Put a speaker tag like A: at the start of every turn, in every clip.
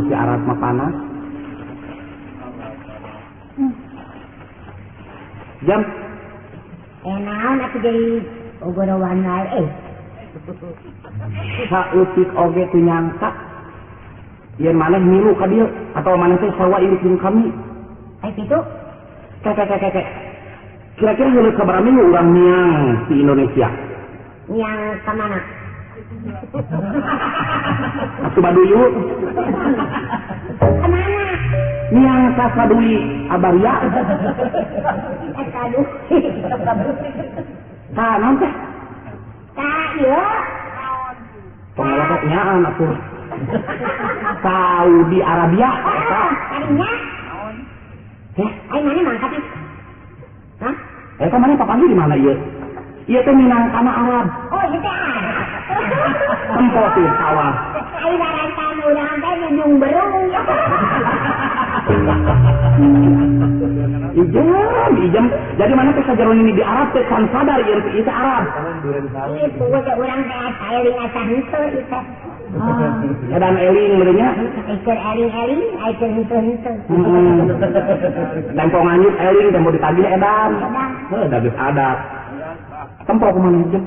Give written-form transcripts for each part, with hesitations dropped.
A: Si Arab mah panas. Jam.
B: Naon atuh jadi ogorowan wae.
A: Saeutik oge teu nyangka yen maneh milu ka dieu atawa maneh teh sarua indit jeung kami.
B: Ai kitu?
A: Kek. Kira-kira heuleuh sabaraha minggu urang miang di Indonesia?
B: Miang ka mana?
A: Atuh Baduyu.
B: Kemana?
A: Miang ka Sadui Abaria.
B: Sadui.
A: Ka naon teh?
B: Ka ieu.
A: Pengelokok nyaan atuh. Saudi Arabia eta.
B: Kadinya?
A: Heh,
B: ai mana mangkat? Hah?
A: Eta mana papanggih di mana ieu? Ieu teh minang kana Arab.
B: Oh, ieu teh Arab.
A: Tempo teh sawah.
B: Ai barantan urang teh nunjung berung.
A: Ijem. Jadi mana teh sajaron ini di Arab teh can sadar ieu teh ieu Arab.
B: Ieu puguh teh urang teh asa eling asa henteu ieu teh.
A: Edan eling meureunnya.
B: Ieu eling-eling, ai teu henteu-henteu.
A: Tempo nganyut eling tempo ditagih edan. Heuh, da geus adat. Tempo kumaha ijem?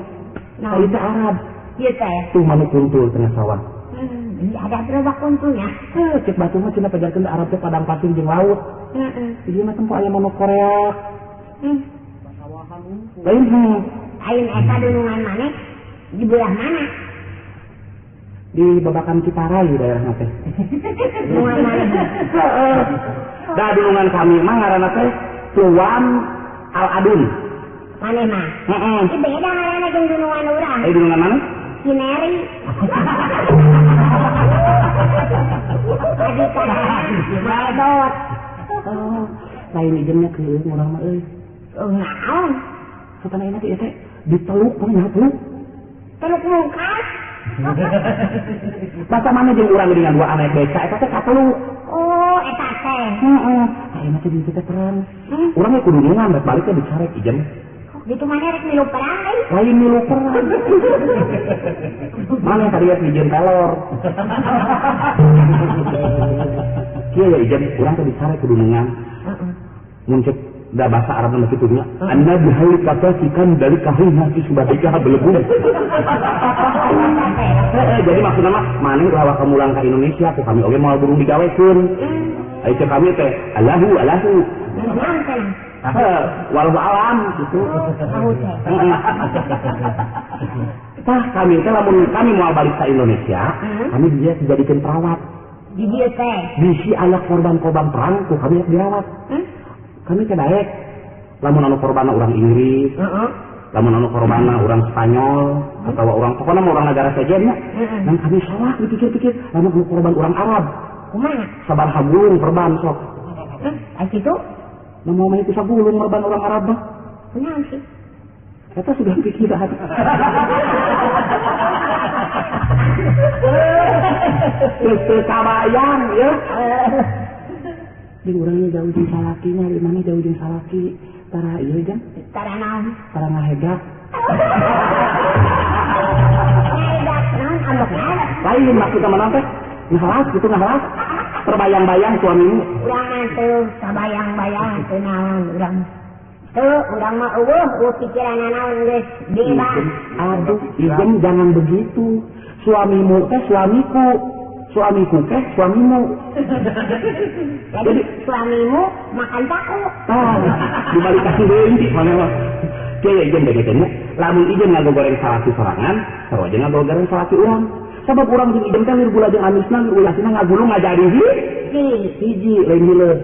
A: Nah, ieu teh Arab.
B: Ieu teh.
A: Tuh manuk kuntul tengah sawah.
B: Ada gerobak kuntulnya.
A: Heuh, cek batu mah cenah pajarkeun Arab teh padang pasir jeung laut.
B: Heeh.
A: Ieu mah tempo aya manuk Korea. Lain heuh.
B: Ayeuna eta dunungan maneh di belah mana?
A: Di Babakan Ciparai daerahna teh.
B: Dunungan maneh.
A: Heeh. Da dunungan kami mah ngaranna teh Tuan Al Adun.
B: Maneh mah?
A: Heeh.
B: Ieu beda ngaranna jeung dunungan urang.
A: Eh dunungan mana?
B: Cineri. Adi kana.
A: Oh, lain ijemnya keung urang mah euy.
B: Oh, naon?
A: Satana ieu teh teh di teluk mah teluk.
B: Teluk mungkas.
A: Basa mana jeung urang dengan dua anak beca eta teh ka teluk.
B: Oh, eta teh.
A: Heeh. Ayeuna teh di ditu teh perang. Urang ge kudunungan rek balik teh dicarek ijem.
B: Gitu mana rek milu perang euy?
A: Lain milu perang. Mana tadi ya ijem telor. Kieu ya ijem urang teh dicarek kudunungan.
B: Heeh.
A: Mun cek da bahasa Arab mah kitu nya. Anna bihali kata sikan dari kahina si subadika belegung. Jadi maksudna mah maneh ulah waka mulang ka Indonesia ku kami oge moal burung digawekeun. Ai cek kami teh Allahu Allahu. Walau alam gitu. Tah kami teh lamun kami moal balik ka Indonesia, kami dia dijadikeun perawat.
B: Di dieu teh.
A: Bisi aya korban-korban perang ku kami dirawat. Kami teh daek. Lamun anu korbanna urang Inggris, lamun anu korbanna urang Spanyol, atawa urang pokona mah urang negara sejen nya. Dan kami salah dipikir-pikir lamun anu korban urang Arab.
B: Kumaha?
A: Sabaraha gulung perban sok.
B: Ai kitu?
A: Nah, mau main sagulung merban orang Arab mah.
B: Kunaon sih?
A: Eta sudah pikiran. Teu kabayang ya. Di urangnya jauh jeung salaki nya, di mana jauh jeung salaki? Tara ieu jang?
B: Tara naon?
A: Tara ngahegak.
B: Ngahegak naon ambek naon?
A: Lain maksudna mah teh ngahalas gitu ngahalas. Terbayang-bayang suamimu.
B: Urang mah teu kabayang-bayang teu naon urang. Teu urang mah eueuh pikiran naon geus bebas.
A: Aduh, ijem jangan begitu. Suamimu teh suamiku. Suamiku keh suamimu.
B: Jadi suamimu makan paku.
A: Tah, dibalikan deui maneh mah. Kieu ijen begekeun lamun ijen ngagogoreng salaki sorangan, sarua jeung ngagogoreng salaki urang. Sabab urang jeung ijen teh lir gula jeung amisna lir ulasina ngagulung ngajadi hiji lain hileud.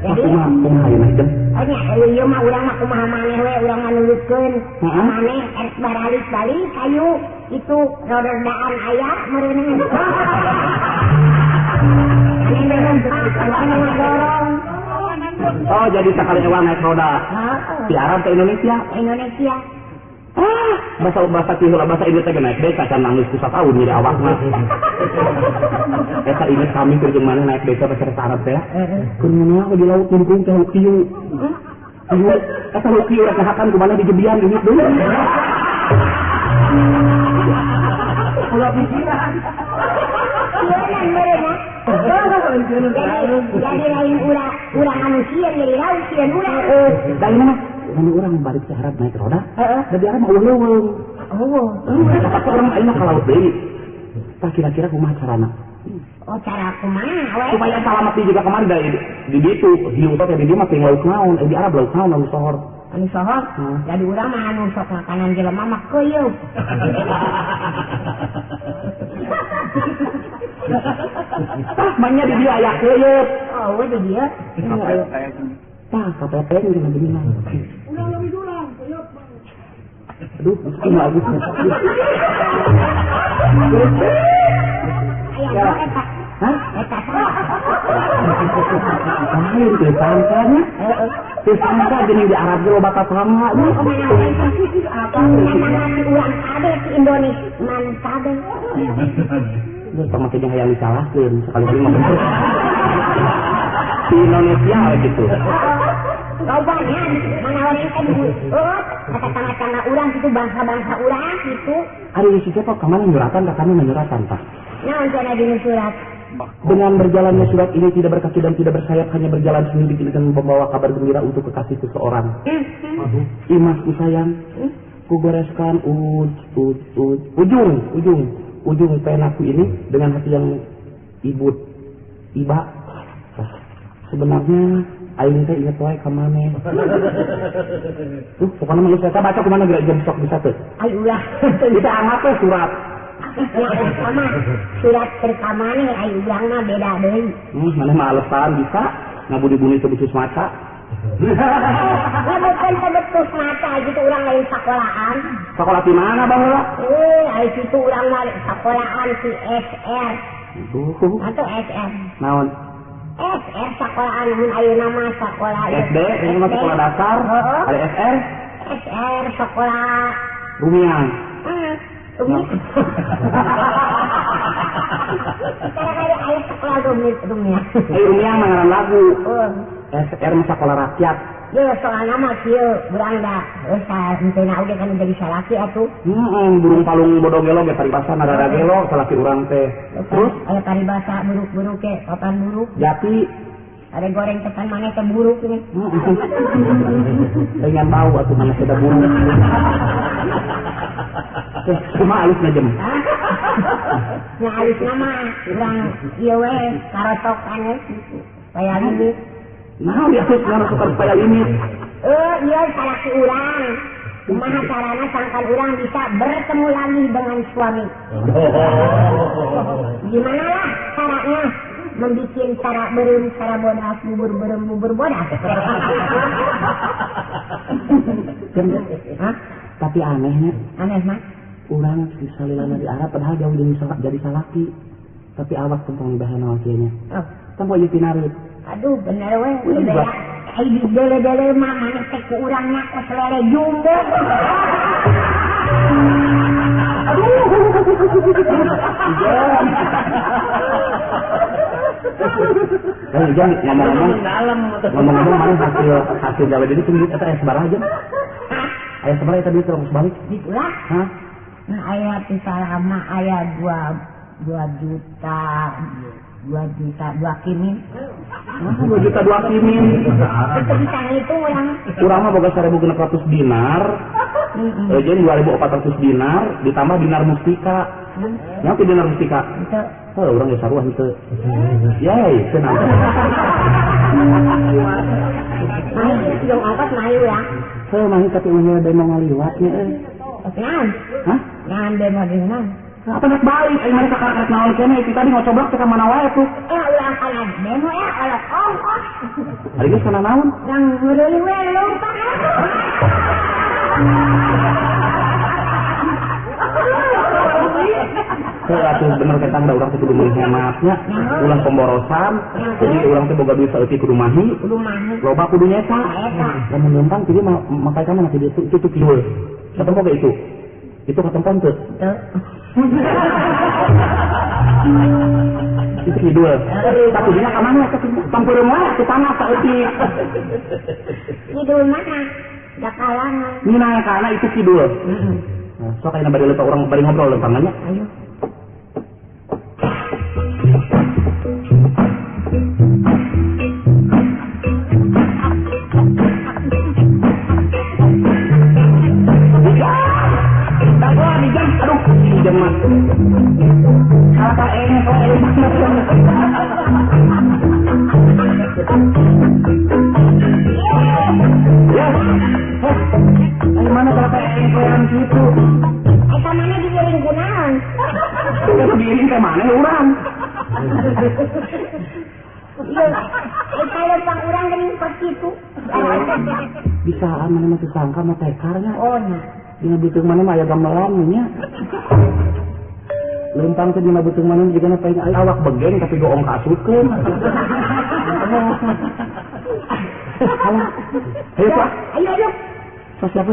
B: Jadi
A: kumaha ieu mah ijen?
B: Oh nya ieu mah urang mah kumaha maneh we urang nganulutkeun. Maneh erek baralik balik kayu itu rododaan aya meureunna. Maneh numpak maneh ngadorong.
A: Oh jadi sakali ewang naik roda. Di Arab ke Indonesia.
B: Indonesia.
A: Ah, bahasa kieu bahasa ieu teh naik beca can nangis ku sataun jadi awakna. Eta inget kami keur jeung maneh naik beca bahasa Arab teh. Keur ngeunah di laut nyemplung teh kieu. Kieu eta kieu rek hakan ku maneh dijebian inget deui. Ulah pikiran.
B: Sieun meureunna. Jadi lain urang anu sieun jadi laut sieun urang.
A: Da ieu mah lamun urang balik ke Arab naik roda, da di Arab mah eueuh leuweung.
B: Eueuh.
A: Kapaksa urang ayeuna ka laut deui. Tah kira-kira kumaha carana?
B: Oh cara kumaha we?
A: Supaya salamet di juga kemarin da di ditu, hiu teh di dieu mah teuing laut naon, di Arab laut naon anu sohor.
B: Anu sohor? Jadi urang mah anu sok makanan jelema mah keuyeuh.
A: Tah manya di dieu aya keuyeuh.
B: Oh, di dieu.
A: Tah kapepeng jeung geuningan.
C: Ulah leuwih dulang, keuyeuh.
A: Aduh, kumaha agus.
B: Aya eta.
A: Hah?
B: Eta saha?
A: Lain teu sangkanya. Teu sangka geuning di Arab ge loba tatangga.
B: Apa urang kabeh di Indonesia man kabeh.
A: Geus tong make jeung hayang disalahkeun sekali-kali mah bener. Di Indonesia we gitu.
B: Loba nya mana urang teh kata tangga-tangga urang kitu bangsa-bangsa urang kitu.
A: Ari si Cepot ka mana nyuratan ka kami nyuratan tah.
B: Naon cenah dinu surat?
A: Dengan berjalannya surat ini tidak berkaki dan tidak bersayap, hanya berjalan sendiri dengan membawa kabar gembira untuk kekasih seseorang. Imasku sayang, kugoreskan ujung penaku ini dengan hati yang ibut, iba. Sebenarnya aing teh inget wae ka maneh. Tuh, pokoknya mah geus eta baca kumaha geura jam sok bisa teu.
B: Ayo ulah.
A: Itu anggap we surat.
B: Ya sama surat pertamane ayo urang mah beda deui.
A: Maneh mah alesan bisa ngabudi-budi teu becus maca.
B: Bukan teu becus maca gitu urang lain sakolahan.
A: Sakola di mana baheula?
B: Ai situ urang mah sakolahan si SR.
A: Duh.
B: Atau SR.
A: Naon?
B: SR sekolahan mun ayeuna mah sekolah
A: SD, ini mah sekolah dasar. Ada SR?
B: SR sekolah
A: Rumiang.
B: Rumiang. Cara aya sekolah Rumiang.
A: Rumiang mah ngaran lagu. SR mah sekolah rakyat.
B: Ye soalna mah kieu urang da geus henteu oge kan jadi salaki atuh.
A: Burung palung bodo gelo ge paribasa rada gelo salaki urang teh. Terus
B: aya paribasa buruk-buruk ge papan buruk.
A: Jati
B: ada goreng tekan maneh teh buruk ini.
A: Dengan bau atuh maneh teh buruk. Teh kumaha alusna jem?
B: Nya alusna mah urang ieu we karotokan we kitu. Paya limit.
A: Nah, dia harus ngarotokan paya limit.
B: Ieu salaki urang. Kumaha carana sangkan urang bisa bertemu lagi dengan suami. Gimana lah caranya membikin cara berem, cara bodas, bubur berem, bubur bodas.
A: Hah? Tapi anehnya.
B: Aneh mah?
A: Urang disalilana di Arab padahal jauh jadi salaki. Tapi awak tentang bahan wakilnya.
B: Oh.
A: Tempo ieu pinarit.
B: Aduh bener we. Beda. Ai di dele-dele mah maneh teh ku urang nya kos lele jumbo.
A: Aduh. Jangan ngomong-ngomong mana hasil gawe jadi tunggu eta aya sabaraha jam? Aya sabaraha eta duit terus balik?
B: Ditulah.
A: Hah?
B: Nah aya teh salama aya 2 juta 2 juta 2 kimin.
A: 2 juta 2 kimin.
B: Itu bisa ngitung urang.
A: Urang mah boga 1.600 dinar. Jadi 2.400 dinar ditambah dinar mustika. Nyaho ti Dinar Mustika.
B: Henteu.
A: Heuh, urang geus sarua henteu. Yey, teu nangka.
B: Mahi jeung ongkos mahi urang.
A: Heuh, mahi tapi eueuh demo ngaliwat nya euy.
B: Naon?
A: Hah?
B: Naon demo jeung naon?
A: Apa nak balik? Ayo mereka karek naon kene itu tadi ngocoblak teh ka mana wae tuh.
B: Urang kana demo ya olok ongkos.
A: Ari geus kana naon?
B: Urang mereuli we leumpang.
A: Heuh atuh bener ketang da urang teh kudu meuli hematnya, ulah pemborosan. Jadi urang teh boga duit saeutik kudu mahi,
B: kudu mahi.
A: Loba kudu nyeta. Lamun leumpang ti mah make ka mana ti ditu itu kidul. Katempo ge itu. Itu katempo teu?
B: Teu.
A: Itu kidul. Tapi dina ka mana teh? Pampeureum wae atuh panas saeutik.
B: Kidul mana? Da kalangan.
A: Mina kana itu kidul.
B: Heeh.
A: Nah, sok ayeuna bade leumpang urang bari ngobrol leumpangannya.
B: Ayo.
A: Bisaan mana mah sangka mah tekarnya.
B: Oh nya.
A: Dina beuteung mana mah aya gamelan nya. Leumpang teh dina beuteung mana jigana paling awak begeng tapi goong kaasupkeun. Ayo Pak.
B: Ayo ayo.
A: Sok siapa?